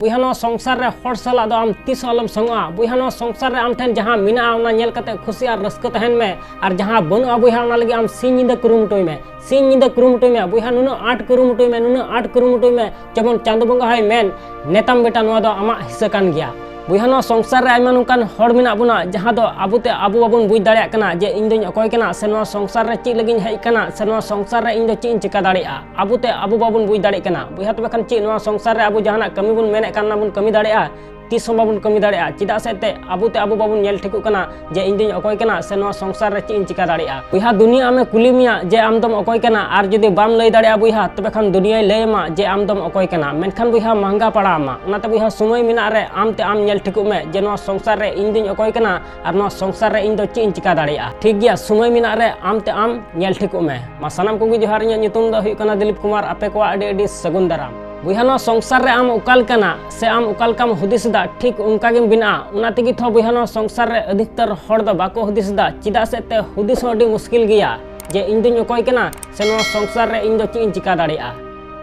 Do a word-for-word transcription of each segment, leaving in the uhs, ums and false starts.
ᱵᱚᱭᱦᱟ, ᱱᱚᱣᱟ ᱥᱚᱝᱥᱟᱨ ᱨᱮ ᱦᱚᱲ ᱥᱟᱞᱟᱜ ᱫᱚ ᱟᱢ ᱛᱤᱥ ᱦᱚᱸ ᱟᱞᱚᱢ ᱥᱚᱝᱚᱜᱼᱟ᱾ ᱵᱚᱭᱦᱟ, ᱱᱚᱣᱟ ᱥᱚᱝᱥᱟᱨ ᱨᱮ ᱟᱢ ᱴᱷᱮᱱ ᱡᱟᱦᱟᱸ ᱢᱮᱱᱟᱜᱼᱟ, ᱚᱱᱟ ᱧᱮᱞ ᱠᱟᱛᱮ ᱠᱷᱩᱥᱤ ᱟᱨ ᱨᱟᱹᱥᱠᱟᱹ ᱛᱟᱦᱮᱱ ᱢᱮ, ᱟᱨ ᱡᱟᱦᱟᱸ ᱵᱟᱹᱱᱩᱜᱼᱟ, ᱵᱚᱭᱦᱟ, ᱚᱱᱟ ᱞᱟᱹᱜᱤᱫ ᱟᱢ ᱥᱤᱧ ᱧᱤᱫᱟᱹ ᱠᱩᱨᱩᱢᱩᱴᱩᱭ ᱢᱮ, ᱥᱤᱧ ᱧᱤᱫᱟᱹ ᱠᱩᱨᱩᱢᱩᱴᱩᱭ ᱢᱮ, ᱵᱚᱭᱦᱟ, ᱱᱩᱱᱟᱹᱜ ᱟᱸᱴ ᱠᱩᱨᱩᱢᱩᱴᱩᱭ ᱢᱮ, ᱱᱩᱱᱟᱹᱜ ᱟᱸᱴ ᱠᱩᱨᱩᱢᱩᱴᱩᱭ ᱢᱮ, ᱡᱮᱢᱚᱱ ᱪᱟᱸᱫᱚ ᱵᱚᱸᱜᱟ ᱦᱚᱸᱭ ᱢᱮᱱ, "ᱱᱮᱛᱟᱢ ᱵᱮᱴᱟ, ᱱᱚᱣᱟ ᱫᱚ ᱟᱢᱟᱜ ᱦᱤᱥᱥᱟᱹ ᱠᱟᱱ ᱜᱮᱭᱟ᱾" ᱵᱚᱭᱦᱟ, ᱱᱚᱣᱟ ᱥᱚᱝᱥᱟᱨ ᱨᱮ ᱟᱭᱢᱟ ᱱᱚᱝᱠᱟᱱ ᱦᱚᱲ ᱢᱮᱱᱟᱜ ᱵᱚᱱᱟ, ᱡᱟᱦᱟᱸ ᱫᱚ ᱟᱵᱚ ᱛᱮ ᱟᱵᱚ ᱵᱟᱵᱚᱱ ᱵᱩᱡᱽ ᱫᱟᱲᱮᱭᱟᱜ ᱠᱟᱱᱟ ᱡᱮ ᱤᱧ ᱫᱚᱧ ᱚᱠᱚᱭ ᱠᱟᱱᱟ, ᱥᱮ ᱱᱚᱣᱟ ᱥᱚᱝᱥᱟᱨ ᱨᱮ ᱪᱮᱫ ᱞᱟᱹᱜᱤᱫ ᱤᱧ ᱦᱮᱡ ᱠᱟᱱᱟ, ᱥᱮ ᱱᱚᱣᱟ ᱥᱚᱝᱥᱟᱨ ᱨᱮ ᱤᱧ ᱫᱚ ᱪᱮᱫ ᱤᱧ ᱪᱤᱠᱟ ᱫᱟᱲᱮᱭᱟᱜᱼᱟ᱾ ᱟᱵᱚ ᱛᱮ ᱟᱵᱚ ᱵᱟᱵᱚᱱ ᱵᱩᱡᱽ ᱫᱟᱲᱮᱭᱟᱜ ᱠᱟᱱᱟ᱾ ᱵᱚᱭᱦᱟ, ᱛᱚᱵᱮ ᱠᱷᱟᱱ ᱪᱮᱫ ᱱᱚᱣᱟ ᱥᱚᱝᱥᱟᱨ ᱨᱮ ᱟᱵᱚ ᱡᱟᱦᱟᱱᱟᱜ ᱠᱟᱹᱢᱤ ᱵᱚᱱ ᱢᱮᱱᱮᱫ ᱠᱟᱱ, ᱚᱱᱟ ᱵᱚᱱ ᱠᱟᱹᱢᱤ ᱫᱟᱲᱮᱭᱟᱜᱼᱟ? ᱛᱤᱥ ᱦᱚᱸ ᱵᱟᱵᱚᱱ ᱠᱟᱹᱢᱤ ᱫᱟᱲᱮᱭᱟᱜᱼᱟ᱾ ᱪᱮᱫᱟᱜ ᱥᱮ ᱮᱱᱛᱮᱫ ᱟᱵᱚ ᱛᱮ ᱟᱵᱚ ᱵᱟᱵᱚᱱ ᱧᱮᱞ ᱴᱷᱤᱠᱚᱜ ᱠᱟᱱᱟ ᱡᱮ ᱤᱧ ᱫᱚᱧ ᱚᱠᱚᱭ ᱠᱟᱱᱟ, ᱥᱮ ᱱᱚᱣᱟ ᱥᱚᱝᱥᱟᱨ ᱨᱮ ᱪᱮᱫ ᱤᱧ ᱪᱤᱠᱟ ᱫᱟᱲᱮᱭᱟᱜᱼᱟ᱾ ᱵᱚᱭᱦᱟ, ᱫᱩᱱᱤᱭᱟᱹ ᱟᱢᱮ ᱠᱩᱞᱤ ᱢᱮᱭᱟ ᱡᱮ ᱟᱢ ᱫᱚᱢ ᱚᱠᱚᱭ ᱠᱟᱱᱟ, ᱟᱨ ᱡᱩᱫᱤ ᱵᱟᱢ ᱞᱟᱹᱭ ᱫᱟᱲᱮᱭᱟᱜᱼᱟ, ᱵᱚᱭᱦᱟ, ᱛᱚᱵᱮ ᱠᱷᱟᱱ ᱫᱩᱱᱤᱭᱟᱹᱭ ᱞᱟᱹᱭ ᱟᱢᱟ ᱡᱮ ᱟᱢ ᱫᱚᱢ ᱚᱠᱚᱭ ᱠᱟᱱᱟ᱾ ᱢᱮᱱᱠᱷᱟᱱ, ᱵᱚᱭᱦᱟ, ᱢᱟᱦᱜᱟ ᱯᱟᱲᱟᱣ ᱟᱢᱟ᱾ ᱚᱱᱟᱛᱮ, ᱵᱚᱭᱦᱟ, ᱥᱚᱢᱚᱭ ᱢᱮᱱᱟᱜ ᱨᱮ ᱟᱢ ᱛᱮ ᱟᱢ ᱧᱮᱞ ᱴᱷᱤᱠᱚᱜ ᱢᱮ ᱡᱮ ᱱᱚᱣᱟ ᱥᱚᱝᱥᱟᱨ ᱨᱮ ᱤᱧ ᱫᱚᱧ ᱚᱠᱚᱭ ᱠᱟᱱᱟ ᱟᱨ ᱱᱚᱣᱟ ᱥᱚᱝᱥᱟᱨ ᱨᱮ ᱤᱧ ᱫᱚ ᱪᱮᱫ ᱤᱧ ᱪᱤᱠᱟ ᱫᱟᱲᱮᱭᱟᱜᱼᱟ᱾ ᱴᱷᱤᱠ ᱜᱮᱭᱟ, ᱥᱚᱢᱚᱭ ᱢᱮᱱᱟᱜ ᱨᱮ ᱟᱢ ᱛᱮ ᱟᱢ ᱧᱮᱞ ᱴᱷᱤᱠᱚᱜ ᱢᱮ᱾ ᱢᱟ, ᱥᱟᱱᱟᱢ ᱠᱚᱜᱮ ᱡᱚᱦᱟᱨ, ᱤᱧᱟᱹᱜ ᱧᱩᱛᱩᱢ ᱫᱚ ᱦᱩᱭᱩᱜ ᱠᱟᱱᱟ ᱫᱤᱞᱤᱯ ᱠᱩᱢᱟᱨ᱾ ᱟᱯᱮ ᱠᱚᱣᱟᱜ ᱟᱹᱰᱤ ᱟᱹᱰᱤ ᱥᱟᱹᱜᱩᱱ ᱫᱟᱨᱟᱢ᱾ ᱵᱚᱭᱦᱟ, ᱱᱚᱣᱟ ᱥᱚᱝᱥᱟᱨ ᱨᱮ ᱟᱢ ᱚᱠᱟ ᱞᱮᱠᱟᱱᱟ ᱥᱮ ᱟᱢ ᱚᱠᱟ ᱞᱮᱠᱟᱢ ᱦᱩᱫᱤᱥ ᱮᱫᱟ, ᱴᱷᱤᱠ ᱚᱱᱠᱟ ᱜᱮᱢ ᱵᱮᱱᱟᱜᱼᱟ᱾ ᱚᱱᱟ ᱛᱮᱜᱮ ᱛᱷᱚ, ᱵᱚᱭᱦᱟ, ᱱᱚᱣᱟ ᱥᱚᱝᱥᱟᱨ ᱨᱮ ᱟᱹᱰᱤ ᱩᱛᱟᱹᱨ ᱦᱚᱲ ᱫᱚ ᱵᱟᱠᱚ ᱦᱩᱫᱤᱥ ᱮᱫᱟ᱾ ᱪᱮᱫᱟᱜ ᱥᱮ ᱮᱱᱛᱮ ᱦᱩᱫᱤᱥ ᱦᱚᱸ ᱟᱹᱰᱤ ᱢᱩᱥᱠᱤᱞ ᱜᱮᱭᱟ ᱡᱮ ᱤᱧ ᱫᱚᱧ ᱚᱠᱚᱭ ᱠᱟᱱᱟ ᱥᱮ ᱱᱚᱣᱟ ᱥᱚᱝᱥᱟᱨ ᱨᱮ ᱤᱧ ᱫᱚ ᱪᱮᱫ ᱤᱧ ᱪᱤᱠᱟ ᱫᱟᱲᱮᱭᱟᱜᱼᱟ᱾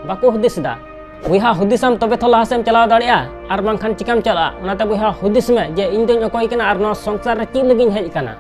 ᱵᱟᱠᱚ ᱦᱩᱫᱤᱥ ᱮᱫᱟ᱾ ᱵᱚᱭᱦᱟ, ᱦᱩᱫᱤᱥᱟᱢ ᱛᱚᱵᱮ ᱛᱷᱚ ᱞᱟᱦᱟ ᱥᱮᱫ ᱮᱢ ᱪᱟᱞᱟᱣ ᱫᱟᱲᱮᱭᱟᱜᱼᱟ, ᱟᱨ ᱵᱟᱝᱠᱷᱟᱱ ᱪᱤᱠᱟᱢ ᱪᱟᱞᱟᱜᱼᱟ? ᱚᱱᱟᱛᱮ, ᱵᱚᱭᱦᱟ, ᱦᱩᱫᱤᱥ ᱢᱮ ᱡᱮ ᱤᱧ ᱫᱚᱧ ᱚᱠᱚᱭ ᱠᱟᱱᱟ ᱟᱨ ᱱᱚᱣᱟ ᱥᱚᱝᱥᱟᱨ ᱨᱮ ᱪᱮᱫ ᱞᱟᱹᱜᱤᱫ ᱤᱧ ᱦᱮᱡ ᱟᱠᱟᱱᱟ,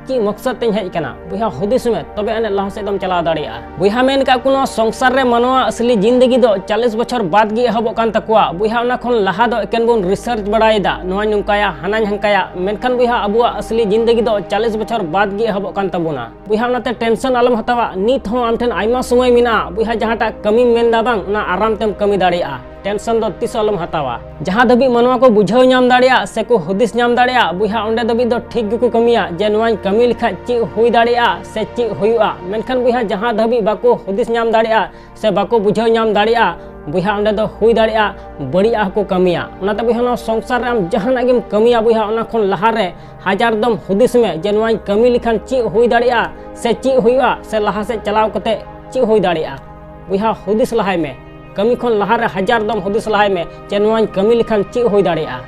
ᱪᱮᱫ ᱢᱚᱠᱥᱚᱫ ᱛᱮᱧ ᱦᱮᱡ ᱟᱠᱟᱱᱟ᱾ ᱵᱚᱭᱦᱟ, ᱦᱩᱫᱤᱥ ᱢᱮ, ᱛᱚᱵᱮ ᱟᱹᱱᱤᱡ ᱞᱟᱦᱟ ᱥᱮᱫ ᱫᱚᱢ ᱪᱟᱞᱟᱣ ᱫᱟᱲᱮᱭᱟᱜᱼᱟ᱾ ᱵᱚᱭᱦᱟ, ᱢᱮᱱ ᱠᱟᱜ ᱠᱚ, ᱱᱚᱣᱟ ᱥᱚᱝᱥᱟᱨ ᱨᱮ ᱢᱟᱱᱣᱟ ᱟᱥᱞᱤ ᱡᱤᱱᱫᱮᱜᱤ ᱫᱚ ᱪᱟᱞᱤᱥ ᱵᱚᱪᱷᱚᱨ ᱵᱟᱫ ᱜᱮ ᱮᱦᱚᱵᱚᱜ ᱠᱟᱱ ᱛᱟᱠᱚᱣᱟ᱾ ᱵᱚᱭᱦᱟ, ᱚᱱᱟ ᱠᱷᱚᱱ ᱞᱟᱦᱟ ᱫᱚ ᱮᱠᱮᱱ ᱵᱚᱱ ᱨᱤᱥᱟᱨᱪ ᱵᱟᱲᱟᱭᱮᱫᱟ, ᱱᱚᱣᱟᱧ ᱱᱚᱝᱠᱟᱭᱟ, ᱦᱟᱱᱟᱧ ᱦᱟᱝᱠᱟᱭᱟ, ᱢᱮᱱᱠᱷᱟᱱ, ᱵᱚᱭᱦᱟ, ᱟᱵᱚᱣᱟᱜ ᱟᱥᱞᱤ ᱡᱤᱱᱫᱮᱜᱤ ᱫᱚ ᱪᱟᱞᱤᱥ ᱵᱚᱪᱷᱚᱨ ᱵᱟᱫ ᱜᱮ ᱮᱦᱚᱵᱚᱜ ᱠᱟᱱ ᱛᱟᱵᱚᱱᱟ᱾ ᱵᱚᱭᱦᱟ, ᱚᱱᱟᱛᱮ ᱴᱮᱱᱥᱚᱱ ᱟᱞᱚᱢ ᱦᱟᱛᱟᱣᱟ᱾ ᱱᱤᱛ ᱦᱚᱸ ᱟᱢ ᱴᱷᱮᱱ ᱟᱭᱢᱟ ᱥᱚᱢᱚᱭ ᱢᱮᱱᱟᱜᱼᱟ᱾ ᱵᱚᱭᱦᱟ, ᱡᱟᱦᱟᱸᱴᱟᱜ ᱠᱟᱹᱢᱤᱢ ᱢᱮᱱᱫᱟ ᱵᱟᱝ, ᱚᱱᱟ ᱟᱨᱟᱢ ᱛᱮᱢ ᱠᱟᱹᱢᱤ ᱫᱟᱲᱮᱭᱟᱜᱼᱟ᱾ ᱴᱮᱱᱥᱚᱱ ᱫᱚ ᱛᱤᱥ ᱦᱚᱸ ᱟᱞᱚᱢ ᱦᱟᱛᱟᱣᱟ᱾ ᱡᱟᱦᱟᱸ ᱫᱷᱟᱹᱵᱤᱡ ᱢᱟᱱᱣᱟ ᱠᱚ ᱵᱩᱡᱷᱟᱹᱣ ᱧᱟᱢ ᱫᱟᱲᱮᱭᱟᱜᱼᱟ ᱥᱮ ᱠᱚ ᱦᱩᱫᱤᱥ ᱧᱟᱢ ᱫᱟᱲᱮᱭᱟᱜᱼᱟ, ᱵᱚᱭᱦᱟ, ᱚᱸᱰᱮ ᱫᱷᱟᱹᱵᱤᱡ ᱫᱚ ᱴᱷᱤᱠ ᱜᱮᱠᱚ ᱠᱟᱹᱢᱤᱭᱟ ᱡᱮ ᱱᱚᱣᱟᱧ ᱠᱟᱹᱢᱤ ᱞᱮᱠᱷᱟᱡ ᱪᱮᱫ ᱦᱩᱭ ᱫᱟᱲᱮᱭᱟᱜᱼᱟ ᱥᱮ ᱪᱮᱫ ᱦᱩᱭᱩᱜᱼᱟ᱾ ᱢᱮᱱᱠᱷᱟᱱ, ᱵᱚᱭᱦᱟ, ᱡᱟᱦᱟᱸ ᱫᱷᱟᱹᱵᱤᱡ ᱵᱟᱠᱚ ᱦᱩᱫᱤᱥ ᱧᱟᱢ ᱫᱟᱲᱮᱭᱟᱜᱼᱟ ᱥᱮ ᱵᱟᱠᱚ ᱵᱩᱡᱷᱟᱹᱣ ᱧᱟᱢ ᱫᱟᱲᱮᱭᱟᱜᱼᱟ, ᱵᱚᱭᱦᱟ, ᱚᱸᱰᱮ ᱫᱚ ᱦᱩᱭ ᱫᱟᱲᱮᱭᱟᱜᱼᱟ ᱵᱟᱹᱲᱤᱡᱟᱜ ᱦᱚᱸᱠᱚ ᱠᱟᱹᱢᱤᱭᱟ᱾ ᱚᱱᱟᱛᱮ, ᱵᱚᱭᱦᱟ, ᱱᱚᱣᱟ ᱥᱚᱝᱥᱟᱨ ᱨᱮ ᱟᱢ ᱡᱟᱦᱟᱱᱟᱜ ᱜᱮᱢ ᱠᱟᱹᱢᱤᱭᱟ, ᱵᱚᱭᱦᱟ, ᱚᱱᱟ ᱠᱷᱚᱱ ᱞᱟᱦᱟᱨᱮ ᱦᱟᱡᱟᱨ ᱫᱚᱢ ᱦᱩᱫᱤᱥ ᱢᱮ ᱡᱮ ᱱᱚᱣᱟᱧ ᱠᱟᱹᱢᱤ ᱞᱮᱠᱷᱟᱱ ᱪᱮᱫ ᱦᱩᱭ ᱫᱟᱲᱮᱭᱟᱜᱼᱟ ᱥᱮ ᱪᱮᱫ ᱦᱩᱭᱩᱜᱼᱟ, ᱥᱮ ᱞᱟᱦᱟ ᱥᱮᱫ ᱪᱟᱞᱟᱣ ᱠᱟᱛᱮ ᱪᱮᱫ ᱦᱩᱭ ᱫᱟᱲᱮᱭᱟᱜᱼᱟ᱾ ᱵᱚᱭᱦᱟ, ᱦᱩᱫᱤᱥ ᱞᱟᱦᱟᱭ ᱢᱮ᱾ ᱠᱟᱹᱢᱤ ᱠᱷᱚᱱ ᱞᱟᱦᱟᱨᱮ ᱦᱟᱡᱟᱨ ᱫᱚᱢ ᱦᱩᱫᱤᱥ ᱞᱟᱦᱟᱭ ᱢᱮ ᱡᱮ ᱱᱚᱣᱟᱧ ᱠᱟᱹᱢᱤ ᱞᱮᱠᱷᱟᱱ ᱪᱮᱫ ᱦᱩᱭ ᱫᱟᱲᱮᱭᱟᱜᱼᱟ,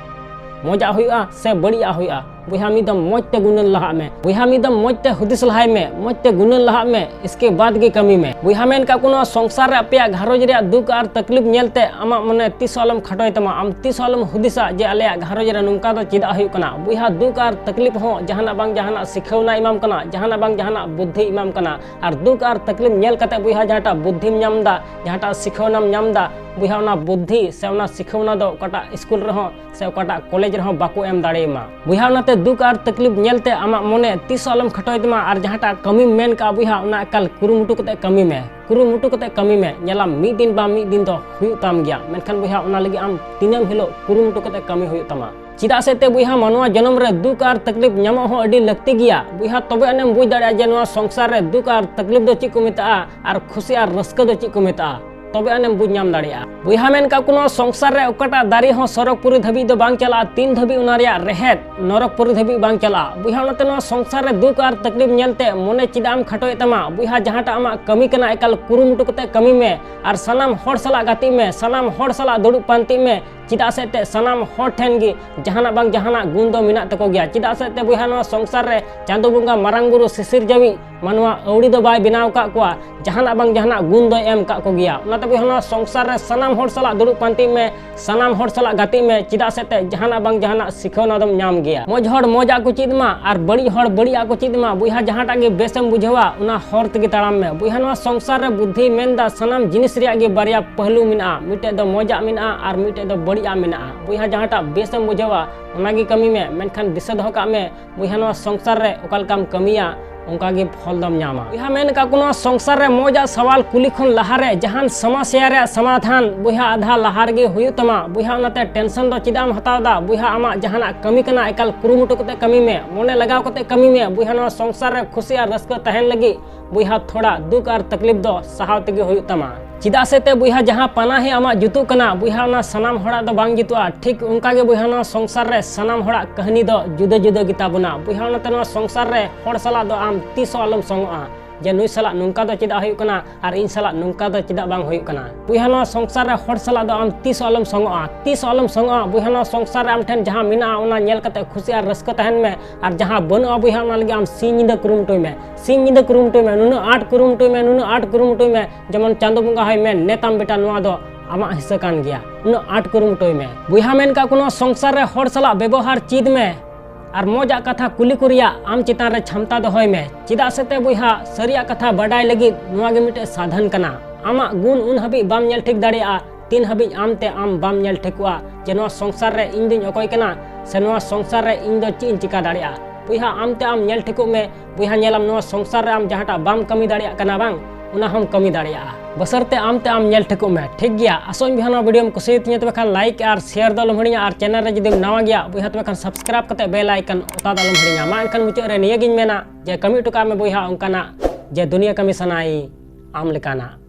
ᱢᱚᱡᱟᱜ ᱦᱩᱭᱩᱜᱼᱟ ᱥᱮ ᱵᱟᱹᱲᱤᱡᱟᱜ ᱦᱩᱭᱩᱜᱼᱟ᱾ ᱵᱚᱭᱦᱟ ᱢᱤᱫ ᱫᱚᱢ ᱢᱚᱡᱽ ᱛᱮ ᱜᱩᱱᱟᱹᱱ ᱞᱟᱦᱟᱜ ᱢᱮ᱾ ᱵᱚᱭᱦᱟ ᱢᱤᱫ ᱫᱚᱢ ᱢᱚᱡᱽ ᱛᱮ ᱦᱩᱫᱤᱥ ᱞᱟᱦᱟᱭ ᱢᱮ, ᱢᱚᱡᱽ ᱛᱮ ᱜᱩᱱᱟᱹᱱ ᱞᱟᱦᱟᱜ ᱢᱮ, ᱤᱥᱠᱮ ᱵᱟᱫ ᱜᱮ ᱠᱟᱹᱢᱤ ᱢᱮ᱾ ᱵᱚᱭᱦᱟ ᱢᱮᱱ ᱠᱟᱜ ᱠᱚ, ᱱᱚᱣᱟ ᱥᱚᱝᱥᱟᱨ ᱨᱮ ᱟᱯᱮᱭᱟᱜ ᱜᱷᱟᱨᱚᱸᱡᱽ ᱨᱮᱭᱟᱜ ᱫᱩᱠ ᱟᱨ ᱛᱟᱠᱞᱤᱯ ᱧᱮᱞᱛᱮ ᱟᱢᱟᱜ ᱢᱚᱱᱮ ᱛᱤᱥ ᱦᱚᱸ ᱟᱞᱚᱢ ᱠᱷᱟᱴᱚᱭ ᱛᱟᱢᱟ᱾ ᱟᱢ ᱛᱤᱥ ᱦᱚᱸ ᱟᱞᱚᱢ ᱦᱩᱫᱤᱥᱟ ᱡᱮ ᱟᱞᱮᱭᱟᱜ ᱜᱷᱟᱨᱚᱸᱡᱽ ᱨᱮ ᱱᱚᱝᱠᱟ ᱫᱚ ᱪᱮᱫᱟᱜ ᱦᱩᱭᱩᱜ ᱠᱟᱱᱟ᱾ ᱵᱚᱭᱦᱟ ᱫᱩᱠ ᱟᱨ ᱛᱟᱠᱞᱤᱯ ᱦᱚᱸ ᱡᱟᱦᱟᱱᱟᱜ ᱵᱟᱝ ᱡᱟᱦᱟᱱᱟᱜ ᱥᱤᱠᱷᱟᱹᱣᱱᱟ ᱮᱢᱟᱢ ᱠᱟᱱᱟ, ᱡᱟᱦᱟᱱᱟᱜ ᱵᱟᱝ ᱡᱟᱦᱟᱱᱟᱜ ᱵᱩᱫᱽᱫᱷᱤ ᱮᱢᱟᱢ ᱠᱟᱱᱟ᱾ ᱟᱨ ᱫᱩᱠ ᱟᱨ ᱛᱟᱠᱞᱤᱯ ᱧᱮᱞ ᱠᱟᱛᱮ ᱵᱚᱭᱦᱟ ᱡᱟᱦᱟᱸᱴᱟᱜ ᱵᱩᱫᱽᱫᱷᱤᱢ ᱧᱟᱢ ᱮᱫᱟ, ᱡᱟᱦᱟᱸᱴᱟᱜ ᱥᱤᱠᱷᱟᱹᱣᱱᱟᱢ ᱧᱟᱢ ᱮᱫᱟ, ᱵᱚᱭᱦᱟ ᱚᱱᱟ ᱵᱩᱫᱽᱫᱷᱤ ᱥᱮ ᱚᱱᱟ ᱥᱤᱠᱷᱟᱹᱣᱱᱟ ᱫᱚ ᱚᱠᱟᱴᱟᱜ ᱥᱠᱩᱞ ᱨᱮᱦᱚᱸ ᱥᱮ ᱚᱠᱟᱴᱟᱜ ᱠᱚᱞᱮᱡᱽ ᱨᱮᱦᱚᱸ ᱵᱟᱠᱚ ᱮᱢ ᱫᱟᱲᱮᱭᱟᱢᱟ᱾ ᱵᱚᱭᱦᱟ ᱚᱱᱟᱛᱮ ᱫᱩᱠ ᱟᱨ ᱛᱟᱠᱞᱤᱯ ᱧᱮᱞᱛᱮ ᱟᱢᱟᱜ ᱢᱚᱱᱮ ᱛᱤᱥ ᱦᱚᱸ ᱟᱞᱚᱢ ᱠᱷᱟᱴᱚᱭ ᱛᱟᱢᱟ᱾ ᱟᱨ ᱡᱟᱦᱟᱸᱴᱟᱜ ᱠᱟᱹᱢᱤᱢ ᱢᱮᱱ ᱠᱟᱜᱼᱟ ᱵᱚᱭᱦᱟ, ᱚᱱᱟ ᱮᱠᱟᱞ ᱠᱩᱨᱩᱢᱩᱴᱩ ᱠᱟᱛᱮ ᱠᱟᱹᱢᱤ ᱢᱮ, ᱠᱩᱨᱩᱢᱩᱴᱩ ᱠᱟᱛᱮ ᱠᱟᱹᱢᱤ ᱢᱮ᱾ ᱧᱮᱞᱟᱢ ᱢᱤᱫ ᱫᱤᱱ ᱵᱟᱝ ᱢᱤᱫ ᱫᱤᱱ ᱫᱚ ᱦᱩᱭᱩᱜ ᱛᱟᱢ ᱜᱮᱭᱟ᱾ ᱢᱮᱱᱠᱷᱟᱱ ᱵᱚᱭᱦᱟ ᱚᱱᱟ ᱞᱟᱹᱜᱤᱫ ᱟᱢ ᱫᱤᱱᱟᱹᱢ ᱦᱤᱞᱳᱜ ᱠᱩᱨᱩᱢᱩᱴᱩ ᱠᱟᱛᱮ ᱠᱟᱹᱢᱤ ᱦᱩᱭᱩᱜ ᱛᱟᱢᱟ᱾ ᱪᱮᱫᱟᱜ ᱥᱮ ᱛᱮ ᱵᱚᱭᱦᱟ ᱢᱟᱱᱣᱟ ᱡᱚᱱᱚᱢ ᱨᱮ ᱫᱩᱠ ᱟᱨ ᱛᱟᱠᱞᱤᱯ ᱧᱟᱢᱚᱜ ᱦᱚᱸ ᱟᱹᱰᱤ ᱞᱟᱹᱠᱛᱤ ᱜᱮᱭᱟ᱾ ᱵᱚᱭᱦᱟ ᱛᱚᱵᱮ ᱟᱱᱮᱢ ᱵᱩᱡᱽ ᱫᱟᱲᱮᱭᱟᱜᱼᱟ ᱡᱮ ᱱᱚᱣᱟ ᱥᱚᱝᱥᱟᱨ ᱨᱮ ᱫᱩᱠ ᱟᱨ ᱛᱟᱠᱞᱤᱯ ᱫᱚ ᱪᱮᱫ ᱠᱚ ᱢᱮᱛᱟᱜᱼᱟ ᱟᱨ ᱠᱷᱩᱥᱤ ᱟᱨ ᱨᱟᱹᱥᱠᱟᱹ ᱫᱚ ᱪᱮᱫ ᱠᱚ ᱢᱮᱛᱟᱜᱼᱟ᱾ ᱛᱚᱵᱮ ᱟᱱᱮᱢ ᱵᱩᱡᱽ ᱧᱟᱢ ᱫᱟᱲᱮᱭᱟᱜᱼᱟ᱾ ᱵᱚᱭᱦᱟ ᱢᱮᱱ ᱠᱟᱜ ᱠᱚ, ᱱᱚᱣᱟ ᱥᱚᱝᱥᱟᱨ ᱨᱮ ᱚᱠᱟᱴᱟᱜ ᱫᱟᱨᱮ ᱦᱚᱸ ᱥᱚᱨᱚᱜᱽ ᱯᱩᱨᱤ ᱫᱷᱟᱹᱵᱤᱡ ᱫᱚ ᱵᱟᱝ ᱪᱟᱞᱟᱜᱼᱟ, ᱛᱤᱱ ᱫᱷᱟᱹᱵᱤᱡ ᱚᱱᱟ ᱨᱮᱭᱟᱜ ᱨᱮᱦᱮᱫ ᱱᱚᱨᱚᱠ ᱯᱩᱨᱤ ᱫᱷᱟᱹᱵᱤᱡ ᱵᱟᱝ ᱪᱟᱞᱟᱜᱼᱟ᱾ ᱵᱚᱭᱦᱟ ᱚᱱᱟᱛᱮ ᱱᱚᱣᱟ ᱥᱚᱝᱥᱟᱨ ᱨᱮ ᱫᱩᱠ ᱟᱨ ᱛᱟᱠᱞᱤᱯ ᱧᱮᱞᱛᱮ ᱢᱚᱱᱮ ᱪᱮᱫᱟᱜ ᱮᱢ ᱠᱷᱟᱴᱚᱭᱮᱫ ᱛᱟᱢᱟ? ᱵᱚᱭᱦᱟ ᱡᱟᱦᱟᱸᱴᱟᱜ ᱟᱢᱟᱜ ᱠᱟᱹᱢᱤ ᱠᱟᱱᱟ ᱮᱠᱟᱞ ᱠᱩᱨᱩᱢᱩᱴᱩ ᱠᱟᱛᱮ ᱠᱟᱹᱢᱤ ᱢᱮ᱾ ᱟᱨ ᱥᱟᱱᱟᱢ ᱦᱚᱲ ᱥᱟᱞᱟᱜ ᱜᱟᱛᱮᱜ ᱢᱮ, ᱥᱟᱱᱟᱢ ᱦᱚᱲ ᱥᱟᱞᱟᱜ ᱫᱩᱲᱩᱵ ᱯᱟᱱᱛᱮᱜ ᱢᱮ᱾ ᱪᱮᱫᱟᱜ ᱥᱮ ᱛᱮ ᱥᱟᱱᱟᱢ ᱦᱚᱲ ᱴᱷᱮᱱ ᱜᱮ ᱡᱟᱦᱟᱱᱟᱜ ᱵᱟᱝ ᱡᱟᱦᱟᱱᱟᱜ ᱜᱩᱱ ᱫᱚ ᱢᱮᱱᱟᱜ ᱛᱟᱠᱚ ᱜᱮᱭᱟ᱾ ᱪᱮᱫᱟᱜ ᱥᱮ ᱛᱮ ᱵᱚᱭᱦᱟ ᱱᱚᱣᱟ ᱥᱚᱝᱥᱟᱨ ᱨᱮ ᱪᱟᱸᱫᱳ ᱵᱚᱸᱜᱟ ᱢᱟᱨᱟᱝ ᱵᱩᱨᱩ ᱥᱤᱥᱤᱨ ᱡᱟᱹᱣᱤᱡ ᱢᱟᱱᱣᱟ ᱟᱹᱣᱲᱤ ᱫᱚ ᱵᱟᱭ ᱵᱮᱱᱟᱣ ᱟᱠᱟᱫ ᱠᱚᱣᱟ, ᱡᱟᱦᱟᱱᱟᱜ ᱵᱟᱝ ᱡᱟᱦᱟᱱᱟᱜ ᱜᱩᱱ ᱫᱚᱭ ᱮᱢ ᱟᱠᱟᱫ ᱠᱚᱜᱮᱭᱟ᱾ ᱚᱱᱟᱛᱮ ᱵᱚᱭᱦᱟ ᱱᱚᱣᱟ ᱥᱚᱝᱥᱟᱨ ᱨᱮ ᱥᱟᱱᱟᱢ ᱦᱚᱲ ᱥᱟᱞᱟᱜ ᱫᱩᱲᱩᱵ ᱯᱟᱱᱛᱮᱜ ᱢᱮ, ᱥᱟᱱᱟᱢ ᱦᱚᱲ ᱥᱟᱞᱟᱜ ᱜᱟᱛᱮᱜ ᱢᱮ᱾ ᱪᱮᱫᱟᱜ ᱥᱮ ᱛᱮ ᱡᱟᱦᱟᱱᱟᱜ ᱵᱟᱝ ᱡᱟᱦᱟᱱᱟᱜ ᱥᱤᱠᱷᱟᱹᱣᱱᱟ ᱫᱚᱢ ᱧᱟᱢ ᱜᱮᱭᱟ᱾ ᱢᱚᱡᱽ ᱦᱚᱲ ᱢᱚᱡᱽ ᱟᱜ ᱠᱚ ᱪᱮᱫ ᱢᱟ ᱟᱨ ᱵᱟᱹᱲᱤᱡ ᱦᱚᱲ ᱵᱟᱹᱲᱤᱡ ᱟᱜ ᱠᱚ ᱪᱮᱫ ᱢᱟ᱾ ᱵᱚᱭᱦᱟ ᱡᱟᱦᱟᱸᱴᱟᱜ ᱜᱮ ᱵᱮᱥᱮᱢ ᱵᱩᱡᱷᱟᱹᱣᱟ ᱚᱱᱟ ᱦᱚᱨ ᱛᱮᱜᱮ ᱛᱟᱲᱟᱢ ᱢᱮ᱾ ᱵᱚᱭᱦᱟ ᱱᱚᱣᱟ ᱥᱚᱝᱥᱟᱨ ᱨᱮ ᱵᱩᱫᱽᱫᱷᱤ ᱢᱮᱱᱫᱟ ᱥᱟᱱᱟᱢ ᱡᱤᱱᱤᱥ ᱨᱮᱭᱟᱜ ᱜᱮ ᱵᱟᱨᱭᱟ ᱯᱟᱹᱦᱞᱩ ᱢᱮᱱᱟᱜᱼᱟ᱾ ᱢᱤᱫᱴᱮᱡ ᱫᱚ ᱢᱚᱡᱟᱜ ᱢᱮᱱᱟᱜᱼᱟ ᱟᱨ ᱢᱤᱫᱴᱮᱡ ᱫᱚ ᱵᱟᱹᱲᱤᱡᱟᱜ ᱢᱮᱱᱟᱜᱼᱟ᱾ ᱵᱚᱭᱦᱟ ᱡᱟᱦᱟᱸᱴᱟᱜ ᱵᱮᱥᱮᱢ ᱵᱩᱡᱷᱟᱹᱣᱟ ᱚᱱᱟᱜᱮ ᱠᱟᱹᱢᱤ ᱢᱮ, ᱢᱮᱱᱠᱷᱟᱱ ᱫᱤᱥᱟᱹ ᱫᱚᱦᱚ ᱠᱟᱜ ᱢᱮ ᱵᱚᱭᱦᱟ ᱱᱚᱣᱟ ᱥᱚᱝᱥᱟᱨ ᱨᱮ ᱚᱠᱟ ᱞᱮᱠᱟᱢ ᱠᱟᱹᱢᱤᱭᱟ ᱚᱱᱠᱟ ᱜᱮ ᱯᱷᱚᱞ ᱫᱚᱢ ᱧᱟᱢᱟ᱾ ᱵᱚᱭᱦᱟ ᱢᱮᱱ ᱠᱟᱜ ᱠᱚ ᱱᱚᱣᱟ ᱥᱚᱝᱥᱟᱨ ᱨᱮ ᱢᱚᱡᱟᱜ ᱥᱟᱣᱟᱞ ᱠᱩᱞᱤ ᱠᱷᱚᱱ ᱞᱟᱦᱟᱨᱮ ᱡᱟᱦᱟᱱ ᱥᱚᱢᱚᱥᱭᱟ ᱨᱮᱭᱟᱜ ᱥᱚᱢᱟᱫᱷᱟᱱ ᱵᱚᱭᱦᱟ ᱟᱫᱷᱟ ᱞᱟᱦᱟ ᱨᱮᱜᱮ ᱦᱩᱭᱩᱜ ᱛᱟᱢᱟ᱾ ᱵᱚᱭᱦᱟ ᱚᱱᱟᱛᱮ ᱴᱮᱱᱥᱚᱱ ᱫᱚ ᱪᱮᱫᱟᱜ ᱮᱢ ᱦᱟᱛᱟᱣ ᱮᱫᱟ? ᱵᱚᱭᱦᱟ ᱟᱢᱟᱜ ᱡᱟᱦᱟᱱᱟᱜ ᱠᱟᱹᱢᱤ ᱠᱟᱱᱟ ᱮᱠᱟᱞ ᱠᱩᱨᱩᱢᱩᱴᱩ ᱠᱟᱛᱮ ᱠᱟᱹᱢᱤ ᱢᱮ, ᱢᱚᱱᱮ ᱞᱟᱜᱟᱣ ᱠᱟᱛᱮ ᱠᱟᱹᱢᱤ ᱢᱮ᱾ ᱵᱚᱭᱦᱟ ᱱᱚᱣᱟ ᱥᱚᱝᱥᱟᱨ ᱨᱮ ᱠᱷᱩᱥᱤ ᱟᱨ ᱨᱟᱹᱥᱠᱟᱹ ᱛᱟᱦᱮᱱ ᱞᱟᱹᱜᱤᱫ ᱵᱚᱭᱦᱟ ᱛᱷᱚᱲᱟ ᱫᱩᱠ ᱟᱨ ᱛᱟᱠᱞᱤᱯ ᱫᱚ ᱥᱟᱦᱟᱣ ᱛᱮᱜᱮ ᱦᱩᱭᱩᱜ ᱛᱟᱢᱟ᱾ ᱪᱮᱫᱟᱜ ᱥᱮ ᱛᱮ ᱵᱚᱭᱦᱟ ᱡᱟᱦᱟᱸ ᱯᱟᱱᱟᱦᱤ ᱟᱢᱟᱜ ᱡᱩᱛᱩᱜ ᱠᱟᱱᱟ ᱵᱚᱭᱦᱟ ᱚᱱᱟ ᱥᱟᱱᱟᱢ ᱦᱚᱲᱟᱜ ᱫᱚ ᱵᱟᱝ ᱡᱩᱛᱩᱜᱼᱟ᱾ ᱴᱷᱤᱠ ᱚᱱᱠᱟ ᱜᱮ ᱵᱚᱭᱦᱟ ᱱᱚᱣᱟ ᱥᱚᱝᱥᱟᱨ ᱨᱮ ᱥᱟᱱᱟᱢ ᱦᱚᱲᱟᱜ ᱠᱟᱹᱦᱱᱤ ᱫᱚ ᱡᱩᱫᱟᱹ ᱡᱩᱫᱟᱹ ᱜᱮᱛᱟ ᱵᱚᱱᱟ᱾ ᱵᱚᱭᱦᱟ ᱚᱱᱟᱛᱮ ᱱᱚᱣᱟ ᱥᱚᱝᱥᱟᱨ ᱨᱮ ᱦᱚᱲ ᱥᱟᱞᱟᱜ ᱫᱚ ᱟᱢ ᱛᱤᱥ ᱦᱚᱸ ᱟᱞᱚᱢ ᱥᱚᱝᱚᱜᱼᱟ᱾ ᱡᱮ ᱱᱩᱭ ᱥᱟᱞᱟᱜ ᱱᱚᱝᱠᱟ ᱫᱚ ᱪᱮᱫᱟᱜ ᱦᱩᱭᱩᱜ ᱠᱟᱱᱟ ᱟᱨ ᱤᱧ ᱥᱟᱞᱟᱜ ᱱᱚᱝᱠᱟ ᱫᱚ ᱪᱮᱫᱟᱜ ᱵᱟᱝ ᱦᱩᱭᱩᱜ ᱠᱟᱱᱟ᱾ ᱵᱚᱭᱦᱟ, ᱱᱚᱣᱟ ᱥᱚᱝᱥᱟᱨ ᱨᱮ ᱦᱚᱲ ᱥᱟᱞᱟᱜ ᱫᱚ ᱟᱢ ᱛᱤᱥ ᱦᱚᱸ ᱟᱞᱚᱢ ᱥᱚᱝᱚᱜᱼᱟ, ᱛᱤᱥ ᱦᱚᱸ ᱟᱞᱚᱢ ᱥᱚᱝᱚᱜᱼᱟ᱾ ᱵᱚᱭᱦᱟ, ᱱᱚᱣᱟ ᱥᱚᱝᱥᱟᱨ ᱨᱮ ᱟᱢ ᱴᱷᱮᱱ ᱡᱟᱦᱟᱸ ᱢᱮᱱᱟᱜᱼᱟ ᱚᱱᱟ ᱧᱮᱞ ᱠᱟᱛᱮ ᱠᱷᱩᱥᱤ ᱟᱨ ᱨᱟᱹᱥᱠᱟᱹ ᱛᱟᱦᱮᱱ ᱢᱮ, ᱟᱨ ᱡᱟᱦᱟᱸ ᱵᱟᱹᱱᱩᱜᱼᱟ ᱵᱚᱭᱦᱟ ᱚᱱᱟ ᱞᱟᱹᱜᱤᱫ ᱟᱢ ᱥᱤᱧ ᱧᱤᱫᱟᱹ ᱠᱩᱨᱩᱢᱩᱴᱩᱭ ᱢᱮ, ᱥᱤᱧ ᱧᱤᱫᱟᱹ ᱠᱩᱨᱩᱢᱩᱴᱩᱭ ᱢᱮ, ᱱᱩᱱᱟᱹᱜ ᱟᱸᱴ ᱠᱩᱨᱩᱢᱩᱴᱩᱭ ᱢᱮ, ᱱᱩᱱᱟᱹᱜ ᱟᱸᱴ ᱠᱩᱨᱩᱢᱩᱴᱩᱭ ᱢᱮ, ᱡᱮᱢᱚᱱ ᱪᱟᱸᱫᱚ ᱵᱚᱸᱜᱟ ᱦᱚᱸᱭ ᱢᱮᱱ, ᱱᱮᱛᱟᱢ ᱵᱮᱴᱟ, ᱱᱚᱣᱟ ᱫᱚ ᱟᱢᱟᱜ ᱦᱤᱥᱥᱟᱹ ᱠᱟᱱ ᱜᱮᱭᱟ᱾ ᱩᱱᱟᱹᱜ ᱟᱸᱴ ᱠᱩᱨᱩᱢᱩᱴᱩᱭ ᱢᱮ᱾ ᱵᱚᱭᱦᱟ, ᱢᱮᱱ ᱠᱟᱜ ᱠᱚ, ᱱᱚᱣᱟ ᱥᱚᱝᱥᱟᱨ ᱨᱮ ᱦᱚᱲ ᱥᱟᱞᱟᱜ ᱵᱮᱵᱚᱦᱟᱨ ᱪᱮᱫ ᱢᱮ ᱟᱨ ᱢᱚᱡᱽ ᱟᱜ ᱠᱟᱛᱷᱟ ᱠᱩᱞᱤ ᱠᱚ ᱨᱮᱭᱟᱜ ᱟᱢ ᱪᱮᱛᱟᱱ ᱨᱮ ᱪᱷᱟᱢᱛᱟ ᱫᱚᱦᱚᱭ ᱢᱮ᱾ ᱪᱮᱫᱟᱜ ᱥᱮ ᱛᱮ ᱵᱚᱭᱦᱟ, ᱥᱟᱹᱨᱤᱭᱟᱜ ᱠᱟᱛᱷᱟ ᱵᱟᱰᱟᱭ ᱞᱟᱹᱜᱤᱫ ᱱᱚᱣᱟ ᱜᱮ ᱢᱤᱫᱴᱮᱡ ᱥᱟᱫᱷᱚᱱ ᱠᱟᱱᱟ᱾ ᱟᱢᱟᱜ ᱜᱩᱱ ᱩᱱ ᱦᱟᱹᱵᱤᱡ ᱵᱟᱢ ᱧᱮᱞ ᱴᱷᱤᱠ ᱫᱟᱲᱮᱭᱟᱜᱼᱟ, ᱛᱤᱱ ᱦᱟᱹᱵᱤᱡ ᱟᱢ ᱛᱮ ᱟᱢ ᱵᱟᱢ ᱧᱮᱞ ᱴᱷᱤᱠᱚᱜᱼᱟ ᱡᱮ ᱱᱚᱣᱟ ᱥᱚᱝᱥᱟᱨ ᱨᱮ ᱤᱧ ᱫᱩᱧ ᱚᱠᱚᱭ ᱠᱟᱱᱟ, ᱥᱮ ᱱᱚᱣᱟ ᱥᱚᱝᱥᱟᱨ ᱨᱮ ᱤᱧ ᱫᱚ ᱪᱮᱫ ᱤᱧ ᱪᱤᱠᱟ ᱫᱟᱲᱮᱭᱟᱜᱼᱟ᱾ ᱵᱚᱭᱦᱟ, ᱟᱢ ᱛᱮ ᱟᱢ ᱧᱮᱞ ᱴᱷᱤᱠᱚᱜ ᱢᱮ᱾ ᱵᱚᱭᱦᱟ, ᱧᱮᱞᱟᱢ, ᱱᱚᱣᱟ ᱥᱚᱝᱥᱟᱨ ᱨᱮ ᱟᱢ ᱡᱟᱦᱟᱸᱴᱟᱜ ᱵᱟᱢ ᱠᱟᱹᱢᱤ ᱫᱟᱲᱮᱭᱟᱜ ᱠᱟᱱᱟ ᱵᱟᱝ, ᱚᱱᱟ ᱦᱚᱸᱢ ᱠᱟᱹᱢᱤ ᱫᱟᱲᱮᱭᱟᱜᱼᱟ᱾ ᱵᱚᱥᱚᱨᱛᱮ ᱟᱢ ᱛᱮ ᱟᱢ ᱧᱮᱞ ᱴᱷᱤᱠᱚᱜ ᱢᱮ, ᱴᱷᱤᱠ ᱜᱮᱭᱟ? ᱟᱥᱚᱜ ᱟᱹᱧ ᱵᱚᱭᱦᱟ, ᱱᱚᱣᱟ ᱵᱷᱤᱰᱤᱭᱳᱢ ᱠᱩᱥᱤᱭᱟᱛᱤᱧᱟ, ᱛᱚᱵᱮ ᱠᱷᱟᱱ ᱞᱟᱭᱤᱠ ᱟᱨ ᱥᱮᱭᱟᱨ ᱫᱚ ᱟᱞᱚᱢ ᱦᱤᱲᱤᱧᱟ, ᱟᱨ ᱪᱮᱱᱮᱞ ᱨᱮ ᱡᱩᱫᱤᱢ ᱱᱟᱣᱟ ᱜᱮᱭᱟ ᱵᱚᱭᱦᱟ, ᱛᱚᱵᱮ ᱠᱷᱟᱱ ᱥᱟᱵᱥᱠᱨᱟᱭᱤᱵ ᱠᱟᱛᱮ ᱵᱮᱞ ᱟᱭᱠᱚᱱ ᱚᱛᱟ ᱫᱚ ᱟᱞᱚᱢ ᱦᱤᱲᱤᱧᱟ᱾ ᱢᱟ ᱮᱱᱠᱷᱟᱱ ᱢᱩᱪᱟᱹᱫ ᱨᱮ ᱱᱤᱭᱟᱹ ᱜᱤᱧ ᱢᱮᱱᱟ ᱡᱮ ᱠᱟᱹᱢᱤ ᱦᱚᱴᱚ ᱠᱟᱜ ᱢᱮ ᱵᱚᱭᱦᱟ ᱚᱱᱠᱟᱱᱟᱜ ᱡᱮ ᱫᱩᱱᱤᱭᱟᱹ ᱠᱟᱹᱢᱤ ᱥᱟᱱᱟᱭ ᱟᱢ ᱞᱮᱠᱟᱱᱟᱜ᱾